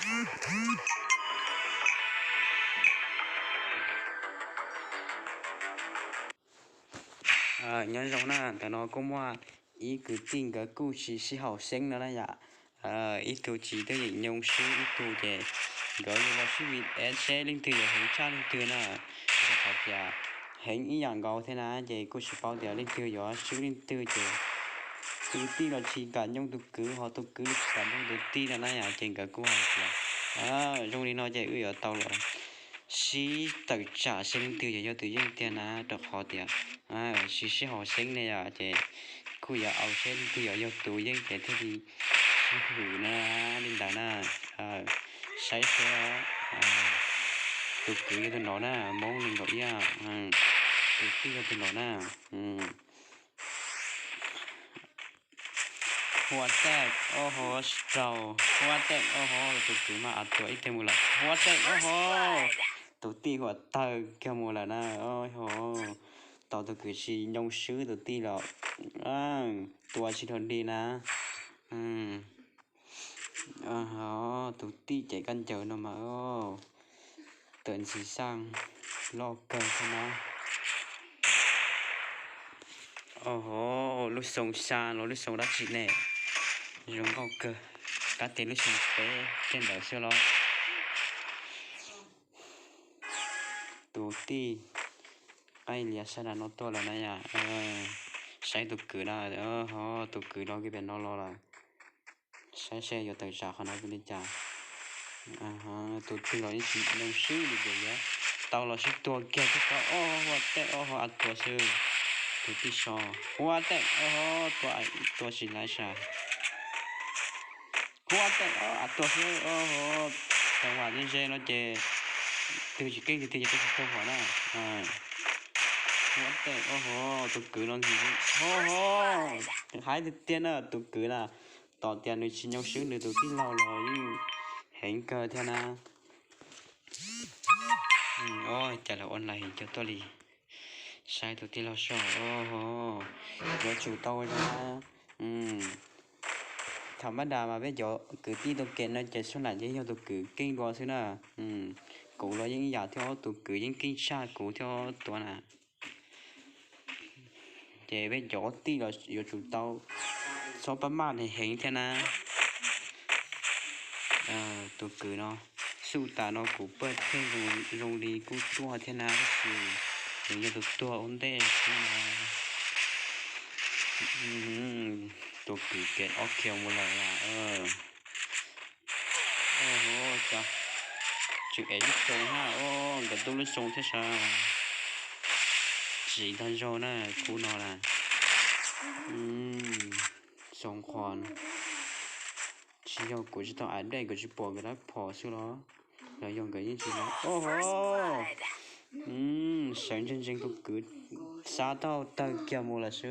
Nyob zoo na, ntawm no kuj muaj ib kwv tij nkawd kuj tsis sib haum xeeb no na yom. Ib tug tsis twj ywm nyoo swb ib tug ces nkawd yuav los sib vij ev seb leej twg yuav heev tshaj leej twg na. Rau qhov tias heev ib yam nkaus thiab na ces kuj tsis paub tias leej twg yuav swb leej twg ces tus tij los tsis kam nyoo tus kwv ho tus kwv los tsis kam nyoo tus tij no na yom ces nkawd kuj hais tias zoo li no ces wb yuav tau los sib tawm tsam seb leej twg yuav yog tus yeej tiag na rau qhov tias tsis sib haum xeeb ne yom ces kuj yuav au seb leej twg yuav yog tus yeej ces thiaj li sib hwm na li ntawd na. Saib seb tus kwv yog tus nov na, Hmoob nees nkaum ib, tus tij yog tus nov na. Hua tej, o ho, sib raug, hua tej, o ho, tus kwv mas a tuam ib kiag mus lawm, hua tej, o ho, tus tij huam tawg kiag mus lawm na, o ho, tau tus kwv tsis nyoo swb tus tij los tua tsis dhau dig na. Tus tij ces kab ncaws no mas tawm ntxim xaj loj kawg thiab na. O ho, lub xoo xya los lub xoo dab tsi ne, zoo nkauj kawg, kab tias lub xoo peb tej ntawd xwb los. Tus tij qaij lias sab nram no tuaj lawm na yom. Saib tus kwv na, ho tus kwv los kiag pem no los lawm. Saib seb yuav tawm tsam qhov no li cas. Tus twg los yeej tsis nyoo swb li ces yuav tau los sib tua kiag twb tau. O ho, hua tej, o ho, a tuam xwb. Tus tij so, hua tej, o ho, tua, tua tsis laib sas. Hua tej, o, a tuam xwb, o ho, tau vam ze ze no ces twg tsis keej tiag tiag ces twb tsis tau vam na. Hua tej, o ho, tus kwv no ntxim, o ho, hais tiag tiag na tus kwv na, tos tias nws tsis nyoo swb nws tus tij laug los yeej heev kawg thiab na. O, cas lawv online cov tuaj li. Saib tus tij laug so, o ho, yuav tsum tau zoo na. Thaum mab das mas peb cov kwv tij tau kem no ces sub nam ces yog tus kwv keej dua xwb na. Kuv los yeej ib yam thiab, tus kwv yeej keej tshaj kuv thiab tua na. Ces peb cov tij los yuav tsum tau txhob pab maj heev heev thiab na. Tus kwv no, xuj tas no kuv pawg theej zoo li kuj tuaj thiab na, tab sis nws yog tus tuag ua ntej xwb na. Tus kwv kev ob kiag mus lawm. Tswm ev lub xoo na, nkawd tub lub xoo thiab sas. Tsis tag zog na, khub no na. Xoo qhov no tsis yog kuv tsis tau a dej, kuv tsis pom nkawd dab phom xwb los, los yog nkawd yeej tsis, o ho, sawv ntsees ntsees tus kwv xav tau tawg kiag mus lawm xwb.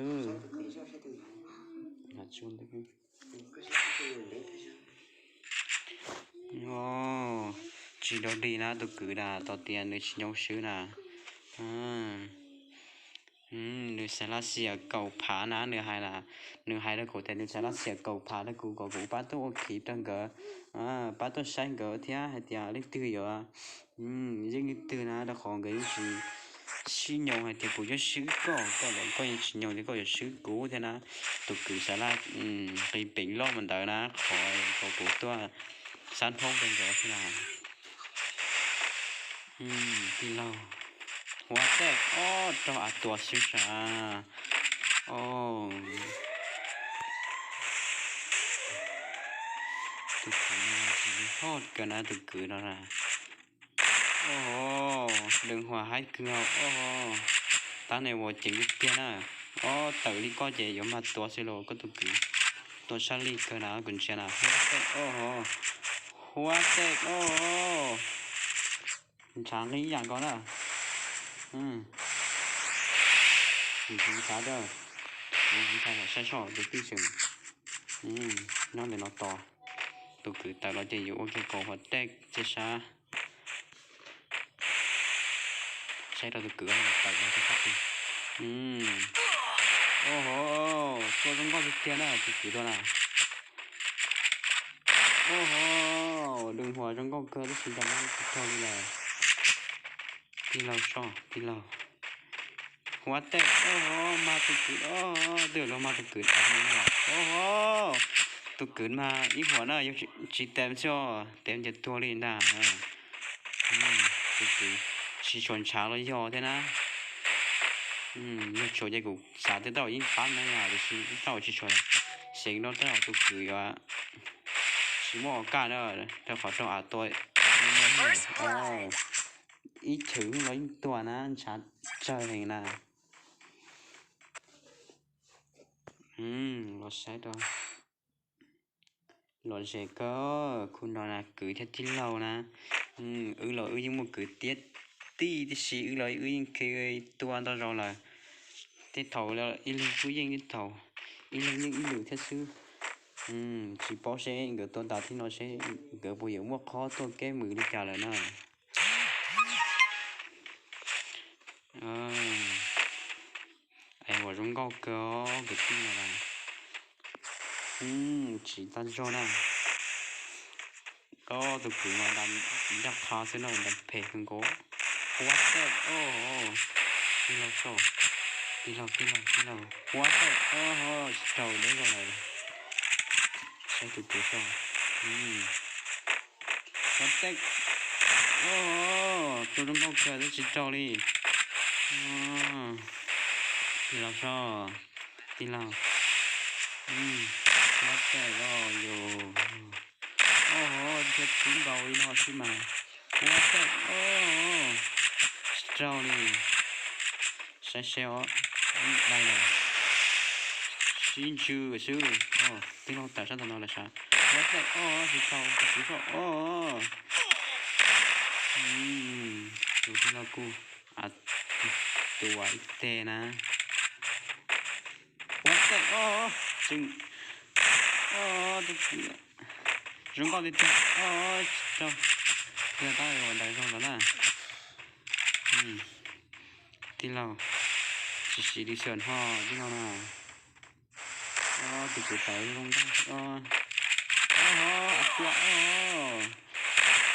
Tsis dog dig na tus kwv na, tos tias nws tsis nyoo swb na. Nws xav laj xiam kaum phav na, nws hais, nws hais rau kuv tias nws xav laj xiam kaum phav rau kuv kom kuv pab tuaj ua khiv rau nkawd, pab tuaj saib nkawd thiab hais tias leej twg yuav yeej leej twg na, rau qhov nkawd yeej tsis sib nyoo hais tias kuv yuav swb koj, koj los koj yeej tsis nyoo tias koj yuav swb kuv thiab na. Tus kwv xav laj nqis peev loj mus ntawd na, qhov kom kuv tuaj xab nthoob rau nkawd xwb na. Tij laug, huab tej, o, raug a tuam xwb sas. Tus kwv no tsis li hoj kawg na tus kwv no na. O ho, deev huam haib kawg, o ho, tab nis uas ceev tiag tiag na. O, tawm li koj ces yuav mag tua xwb los koj tus kwv. Tua sab li kawg na kuv ntsia na. Huab tej, o ho, huab tej, o ho. Ntshav nqi ib yam nkaus na. Ntshav, ntshav saib soj tus tij seem nyob ntawm no tos. Tus kwv tawm los ces yuav ua kiag kaum huab tej txias sab. Saib rau tus kwv tawm los rau sab tid. O ho, tua zoo nkauj tiag tiag na tus kwv tua na. O ho, Huam zoo nkauj kawg tab sis nrog tsis raug li lawm. Tij laug soj, tij laug. Huab tej, o, mag tus kwv, o, twb luag mag tus kwv tas li no. O, tus kwv mas ib huam na yog tsis tes xwb, tes ntias tuag li ntag. Tus kwv tsis tshua ntshav los yog thiab na. Yog tshua ces kuv xav tias tau yeej pab na yom, tiam sis tau tsis tshua. Xeev no tau tus kwv yuav tsis muaj kas na, rau qhov rau av tua ib chwv los yeej tuag na, ntshav tsawg heev na. Los saib rau, lom zem kawg, khub no na kwv thiab tij laug na. Wb los wb yeej muaj kwv tiab tij tib si, wb los wb yeej khi tua ntau zaus lawm. Tej thaum ib leeg kuj yeej ib thaum, ib leeg yeej ib lwm thiab xwb. Tsis paub seb nkawd tua tas thib no seb nkawd puas yuav muaj qhov tuaj keb mus li cas lawm na. Es huam zoo nkauj kawg os kwv tij na. Tsis tag zog na. Koj tus kwv mas ncaj qha xwb no, ntas phem kawg nkaus. Huab tej, o, tij laug soj, tij laug, tij laug, tij laug, huab tej, o, tsis raug deb zog lawm. Saib tus kwv soj. Huab tej, o, tua zoo nkauj kawg twb tsis raug li. Tij laug soj, tij laug, huab tej, o, yus, o, thiab tib nkaus li no xwb mas. Huab tej, o, tsis raug li. Saib seb os, dai lawm. Sib ntsws xwb. Tij laug tawm sab tom no lawm sav. Huab tej, o, tsis raug, tus kwv soj, o. Tus tij laug kuj tua ib teg na. Huab tej, o, tseem, o, tus kwv zoo nkauj tiag tiag, o, tsis raug. Yog tab ua ntais zoo lawm na. Tij laug, tsis siv li xyom ho tij laug na. Tus kwv tawm zoo nkauj, o, ho, av tua, o.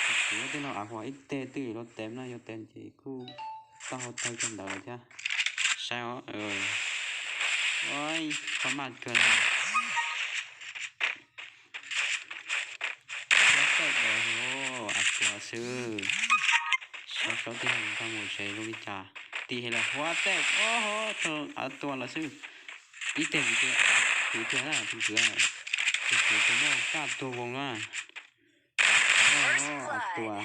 Tus kwv tij laug av huam ib teg twb yuav luag tev na, yog tev ces kuj tau hau tawg kawg ntawd lawm thiab. Saib os, qhov maj kawg na. Huab tej, o, av tua xwb. Saib saib tij laug nkag mus tsev zoo li cas. Tim hais lawm huab tej, o, ho, av tua lawm xwb. Ib teg kwv tuag, kwv tuag na, tus kwv, tus kwv tus muaj kaj tuag voos na. Av tua.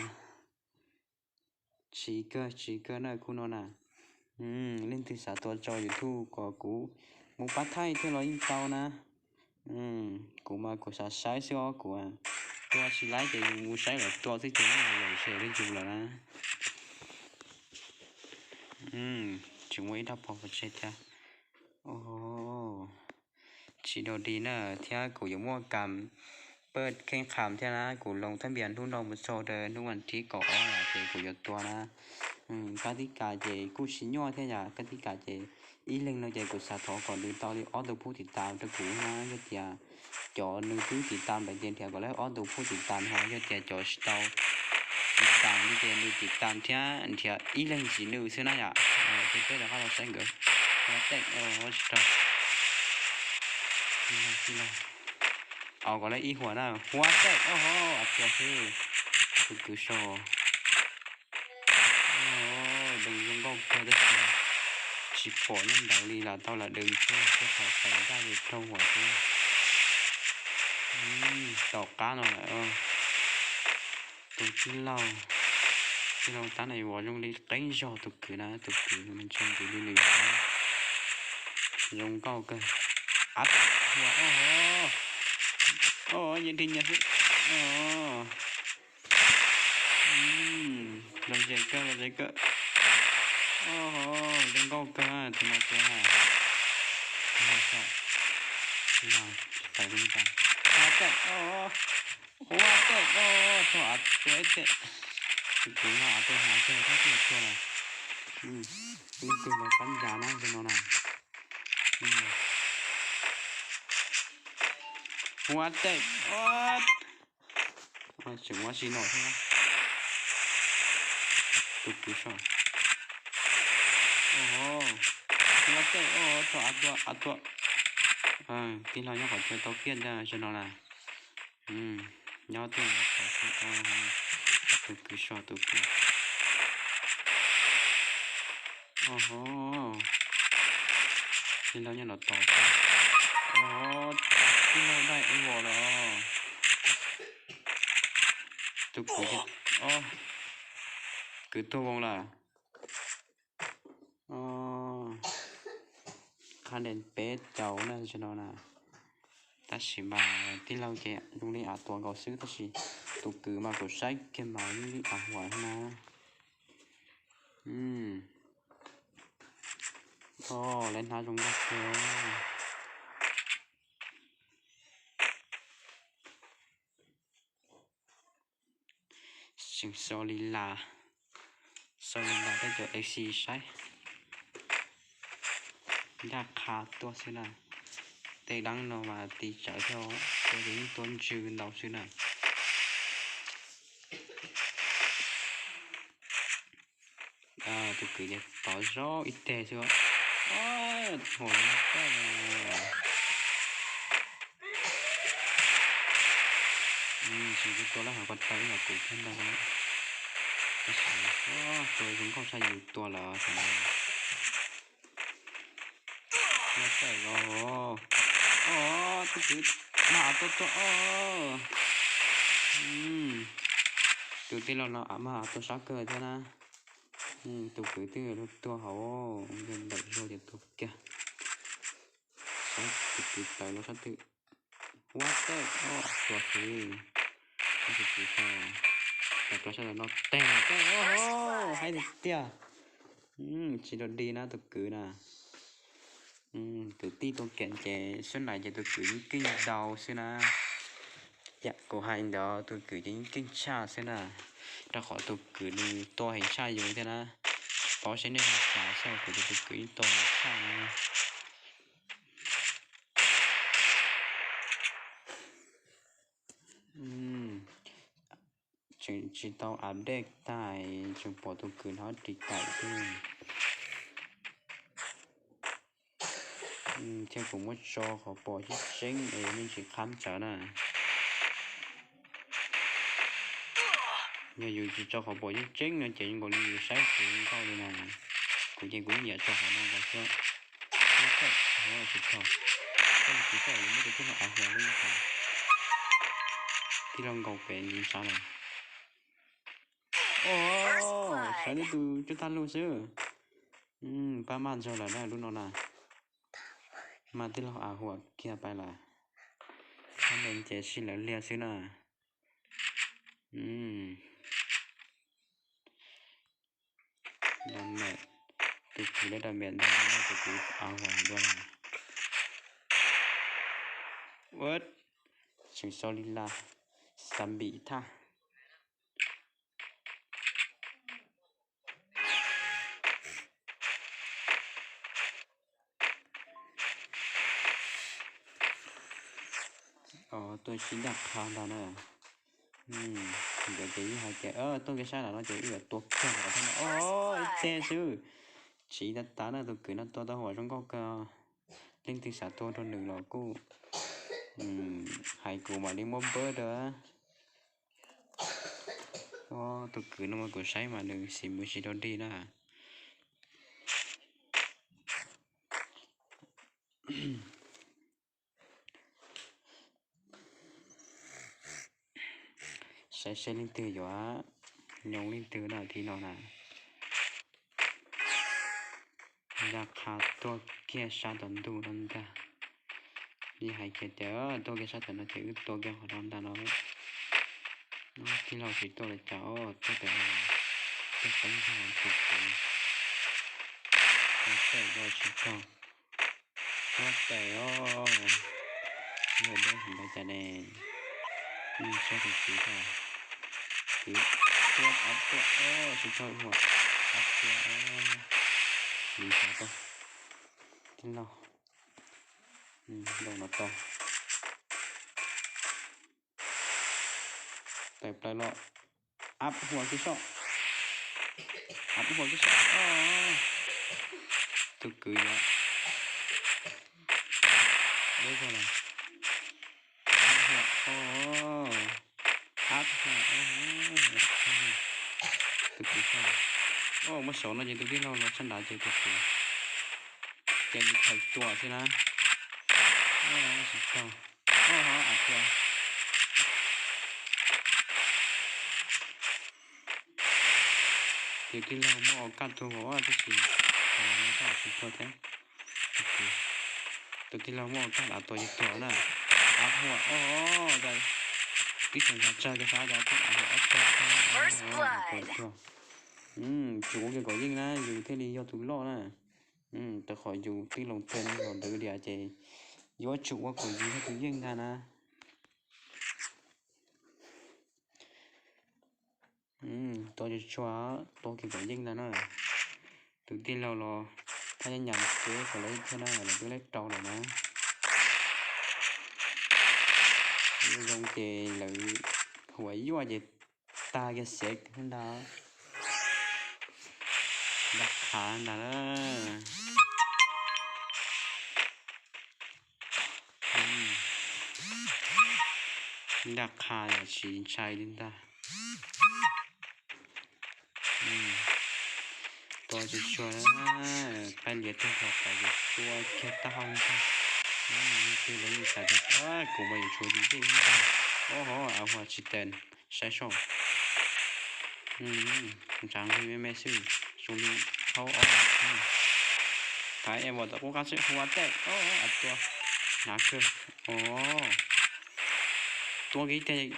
Tsiv kawg, tsiv kawg na khub no na. Leej twg xav tua tso YouTube kom kuv mus pab thaij thiab los yeej tau na. Kuv mas kuv xav saib xwb os, kuv tua tsis laib ces yus mus saib lawv tua xwb ces yeej lom zem rau yus lawm na. Tsis muaj ib rab phom pov tseg thiab. Tsis dog dig na, thiab kuv yuav muaj kam paj kheej qham thiab na, kuv loo thaj npias hnub no mus txog rau hnub vas thib kaum ob lawm ces kuv yuav tua na. Kab tib kas ces kuj tsis nyuaj thiab yom, kab tib kas ces ib leeg no ces kuv xav thov kom nws tau li ob tug phub tiv tas rau kuv na, yog tias cov nws twb tiv tas lawm ces nrhiav kom lawv ob tug phub tiv tas ho, yog tias cov tsis tau tiv tas li ces nws tiv tas thiab nrhiav ib leeg ntxiv nws xwb na yom. Ces peb rov qab los saib nkawd. Huab tej, tsis raug. Tij laug, tij laug, au kom lawv ib huam na, huab tej, o ho, av tua xwb. Tus kwv soj. Deev zoo nkauj kawg tab sis tsis pom nyob ntawd li, lam tau lam deev xwb, tej thaum tawm ncaj ces raug huam xwb. Tom qab no lawm. Tus tij laug, tij laug tab no yuav zoo li qeeb zog tus kwv na, tus kwv ntshe nws li nws yuav qeeb. Zoo nkauj kawg. Av tua, o ho, o, nyias dig nyias xwb. Lom zem kawg, lom zem kawg. O ho, zoo nkauj kawg tus no tua na. Tawm li cas? Huab tej, o, huab tej, o, tau av tua ib teg. Tus kwv no av tua hnav kawg tab sis tuag lawm. Leej twg los pab ncav na tus no na. Huab tej, o, Tseem ua si no thiab. Tus kwv so. Ua tej, ua tau a tua a tua. Tij laug nyob qhov chaw tau kiag ntag zaum no na. Nyob twg los tau, tus kwv so tus kwv. Tij laug nyob no tau. Tij laug dai ua lawm. Tus kwv, kwv tuag voos lawm. Qha de peb caug na zaum no na. Tab sis mas tij laug ces zoo li av tuag nkaus xwb tab sis tus kwv mas kuv saib kiag mas yeej li av huam na. Lawv hnav zoo nkauj kawg. Tseem xo li las, xo li las tej cov A C saib. Ncaj qha tuaj xwb na. Tej dab no mas tiv tsawv thiab, tua ces yeej tua ntsws ntau xwb na. Tus kwv ces tov zaub ib teg xwb. Huam, tsis tus tua lab hav pas tau ib yam kuv thiab ntag. Tab sis tua zoo nkauj tshaj yus tua lawm. Tus kwv mas av tuaj tuaj. Tus tij laug no av mas av tuaj sab kawg thiab na. Tus kwv twb tuag hauv, yog ntawm zog ces tuag kiag. Saib tus kwv tawm los sab twg. Ua tej, tua xwb. Tus kwv tawm los sab no teg, haib tiag tiag. Tsis rau dig na tus kwv na. Kwv tij tua kiam ces sub nais ces tus kwv yeej keej ntau xwb na. Yam kuv hais ntawd tus kwv ces yeej keej tshaj xwb na. Rau qhov tus kwv nws tua heev tshaj yus thiab na. Tsis paub seb nej xav xyov kuv ces tus kwv yeej tua heev tshaj na. Tseem tsis tau update tag, tseem pom tus kwv no ris taim xwb. Thiab kuv muab tso qhov pom tseeb tseeb es nej tsis qab tsawv na. Yog yus tsis tso qhov pom tseeb tseeb no ces zoo nkaus li yus saib tsis nkauj li na. Kuv ces kuv nyiam tso qhov no nkaus xwb. Tsis tau, tsis tau, muab tus tij laug av huam li tij laug nkaus pem ntsis ntshav lawm. Sawv li tus coj tag lug xwb. Pab maj ntxog lawm na lub no na. Mas tij laug av huam kiag pais lawm. Ab, ces sib lawv liag xwb na. Dam mem, tus kwv lawv dam mem ntag, tus kwv av huam dua na. Ua, tseem xo li las, xab npim thaj. Tuaj sib ncaj qha ntag na. Nkawd ces yeej hais tias tuaj kiag sab nram no ces wb yuav tua kiag nram no. Ib teg xwb, tsiv tas tas na, tus kwv no tua tau huam zoo nkauj kawg. Leej twg xav tua rau nws los kuj hais kuv mam li muab npawb rau. Tus kwv no mas kuv saib mas nws xim mus tsis rau dig na. Saib seb leej twg yuav nyob leej twg na, thib no na. Ncaj qha tuaj kiag sab tom ntug no ntag. Yeej hais kiag tias tuaj kiag sab tom no ces wb tua kiag qhov no ntag no. Tij laug tsis tuaj li cas, tuaj pem no, tuaj peb ntag tus kwv. Ua teb, ua tsis tau. Ua teb os. Yog deb heev li cas ne. Saib tus kwv, kwv tuaj ob tuaj, tsis tau ua ob tuaj. Li xav tau. Tij laug, ntaus no tau. Tawm plaws los, ap huam kiag soj, ap huam kiag soj. Tus kwv yog deb zog lawm. Ap huam, ap huam, tus kwv, muab saud no ces tus tij laug los sab nrad ces tus kwv ces li thaum tua xwb na. Tsis tau, tua. Tus tij laug muab ua kaj tuag tab sis tsis tuag thiab. Tus tij laug muab ua kaj dav tua ces tuag na. Ap huam, twb tseem tsawg tsawg sab cov twb ap huam ob tog tuag. Tsum ua ke kom yeej na yus thiaj li yog tus loj na. Rau qhov yus twb loo teg los ntawd li ces yuav tsum ua kom yus yog tus yeej ntag na. Tua tsuag tsuag, tua kiag kom yeej ntag na. Tus tij laug los thaj yeeb nyam kev kom lawv thiab na, lawv twb laib rau lawm na. Zoo ces lawv huam yuaj ces tag kiag xev ntag. Ntaj qha ntag na. Ntaj qha yam tsis ntshai li ntag. Tua tsuag tsuag, qaib lias tag nrho qhov tua kiag taub hau ntag. Leej twg los yeej xav tias kuv mas yuav tshuav yus yeej ntag. Ob hov av huam tsis tas, saib soj. Ntsav nqig me me xwb, zoo li thaub ob. Thaiv es vam tau qub qab xwb, huam tej, av tua, hnav kawg. Tua kiag ib teg.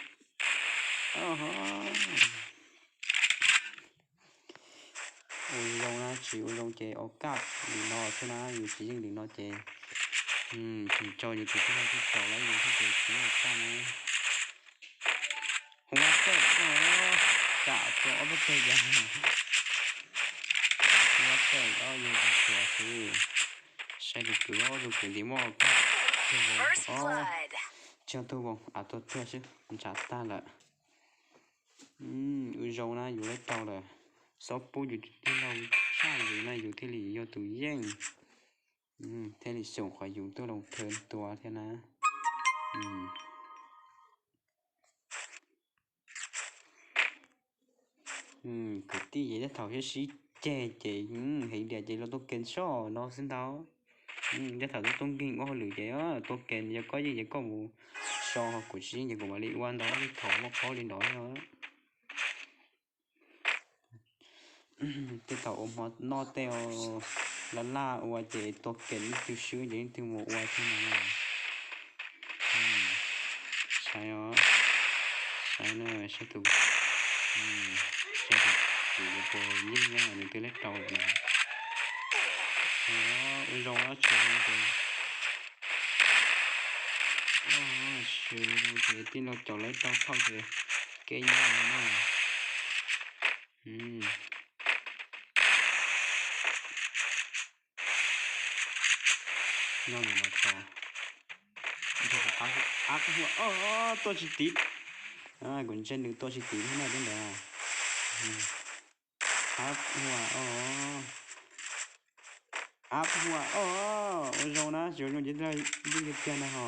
Ua zoo na, tsis ua zoo ces ua kaj li no xwb na, yus tsis yeej li no ces tseem tso yus tus tij laug twb tsaus lawm yus thiaj tias tsis muaj kaj na. Huam tej, tsam tua ob peb teg cas. Huam tej, yus tus tsuas xwb. Saib tus kwv, tus kwv ntim muab ua kaj, tug voos, tsis yog tug voos, av tua tuag xwb, ntshav tag lawm. Ua zoo na, yus laib tau lawm, xob pub yus tij laug tshaj yus na, yus thiaj li yog tus yeej, thiaj li xum qhov yus tuaj loo thawj tua thiab na. Kwv tij ces tej thaum sib sib ceg ces heev tiag ces los tua kem soj no xwb ntag. Tej thaum tuaj tuaj nkeeg ua hauj lwm ces tua kem, yog koj yeej ces koj mus so, ho kuv tsis yeej ces kuv mam li ua ntau li thaum muaj qaub li ntawd. Tej thaum ua hmo noj tej laj laj ua ces tua kem leej twg swb ces leej twg mus ua thiab no. Saib os, saib na, saib tus, saib tus kwv yuav puas yeej na, nws twb laib rau lawm na. Ua zoo tsis, tsis ua zoo ces tij laug caum laib tau thaum ces kev nyob no na. Nyob ntawm no tos. Ab huam, tuaj tsis tiv. Kuv ntsia nws tuaj tsis tiv thiab na, teb ntawd. Ab huam, ab huam, ua zoo na, tsis ua zoo ces yeej tiag tiag na ho.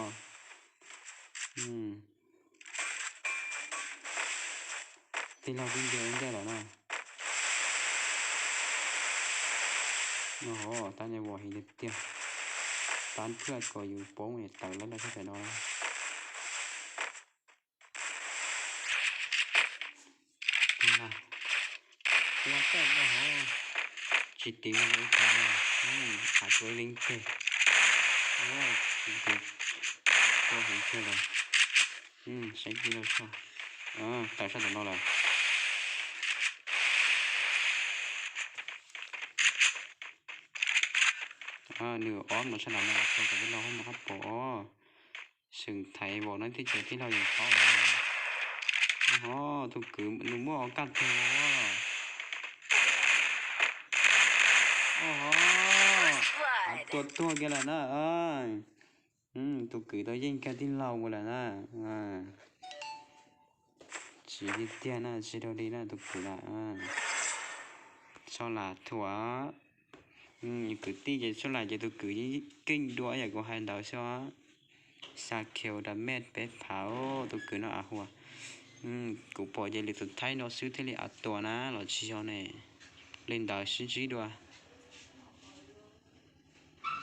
Tij laug twb nce ua ntej lawm na. Tab niag vos heev tiag tiag. Tab phwj kom yus poob tawm lawm sab pem no. Ua tej ko hov, tsis tiv mus ib tag, qhov tuaj ib leeg tseg. Ua heev kawg lawm. Saib tij laug tso, tawm sab tom no lawm. Nws ob no sab nrad no tau kom tij laug hab no hab pom os. Xwm thaiv vauv no thiaj ces tij laug yus paub. Ho tus kwv nws muaj ua kaj tuag. Tua tuag kiag lawm na. Tus kwv tau yeej kiag tij laug mus lawm na. Tsis li tiag na, tsis dua li na tus kwv na. Txhob lam thuam. Kwv tij ces txhob lam ces tus kwv keej dua yam kuv hais ntawd xwb. Xa khiu da mej peb phav tus kwv no a hua. Kuv pom ces lwm tus thaib no xwb thiaj li a tua na los tsis yog ne. Li ntawd sib ntsib dua.